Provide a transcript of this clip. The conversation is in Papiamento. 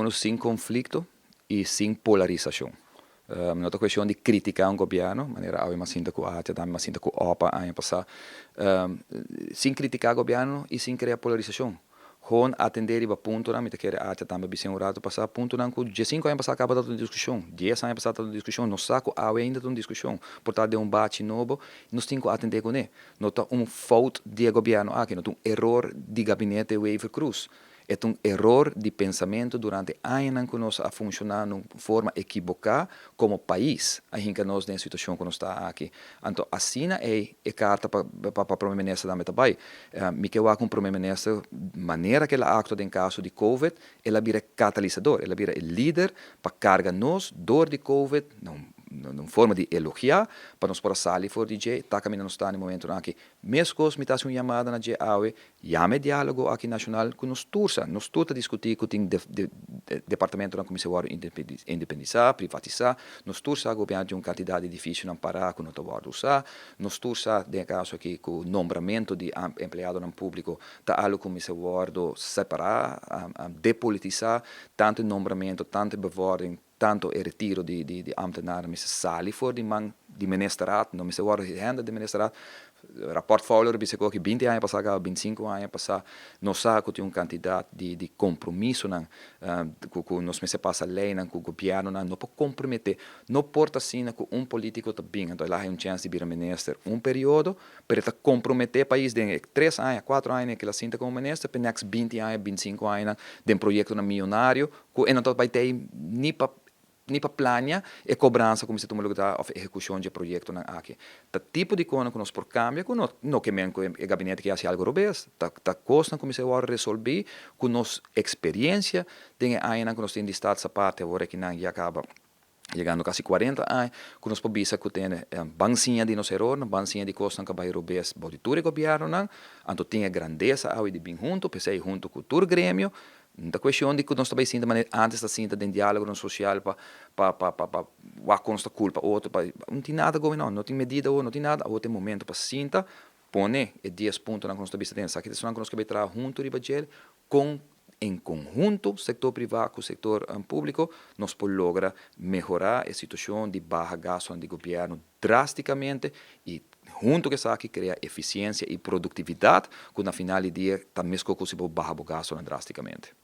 Uno, sin conflicto y sin polarisacion. No ta cuestion di critica un gobierno, manera awe m'a sinta cu ATIA, tambe m'a sinta cu OPA aña pasa, sin critica gobierno y sin crea polarisacion. Gewoon atende riba puntonan, mi ta kere ATIA tambe a bisa un rato pasa, puntonan cu 15 aña pasa caba ta un discusion, 10 aña pasa ta un discusion, nos sa cu awe ainda ta un discusion, por ta den un bachi nobo, nos tin cu atende cune. No ta un fout di e gobierno aki, no ta un error di gabinete Wever-Croes. E ta un error di pensamento durante añanan cu nos a funciona den un forma ekivoca como pais, a hinca nos den e situacion cu nos ta aki. Anto, asina e carta pa Prome Minister tambe ta bay. Mi ke wak un Prome Minister, manera cu el a actua den caso di COVID, el a bira catalisador, el a bira e lider pa carga nos door di COVID, na un forma di elogia, pa nos por sali for di dje, ta caminda nos ta na momento aki. Mescos mi ta haci un yamada na dje awe, yama dialogo aki nacional cu nos tur sa. Nos tur ta discuti cu tin de departamentonan cu mester wordo independisa, privatisa. Nos tur sa gobierno tin un cantidad di edificionan para cu no ta wordo usa. Nos tur sa, den caso aki, cu nombramento di empleadonan publico ta algo cu mester wordo separa, depolitisa, tanto nombramento, tanto bevordering, tanto e retiro di ambtenaren mester sali for di man di ministerraad, no mester wordo hende di ministerraad. Rapport Fowler bisa cu 20 aña pasa, 25 aña pasa, nos sa cu tin un cantidad di compromisonan, cu nos mester pasa leynan, cu gobiernonan no por compromete, no por ta asina cu un politico ta bin, anto el a haya un chance di bira minister un periodo, pero ta compromete pais den 3 aña, 4 aña cu el a sinta como minister, pa next 20 aña, 25 aña, den proyectonan miyonario, cu e no ta bay ni pa plania e cobransa cu mester tuma lugar of ehecucion di proyectonan aki. Ta tipo di cos cu nos por cambia, cu no kiermen cu e gabinete kier haci algo robes, ta cos cu mester resolve cu nos experiencia den e añanan cu nos tin di Staatsaparte, awor cu nan ya caba yegando casi 40 aña, cu nos por bisa cu tin ban siña di nos error, ban siña di cos cu bay robes bou di tur gobiernonan, anto tin e grandesa awe di bin hunto, pesey hunto cu tur gremio. No ta cuestion di cu nos tambe sinta manera antes ta sinta den dialogo social pa wak nos ta culpa otro pa no tin nada going on, no tin medida o no tin nada. Awor tin momento pa sinta, pone e 10 puntonan cu nos ta bisa den esaki ta cu nos ke traha hunto riba dje con en conhunto sector priva cu sector publico, nos por logra mehora e situacion di baha gasto di gobierno drasticamente y hunto cu esaki crea eficiencia y productividad, cu na final di dia ta mescos cu si bo baha gasto drasticamente.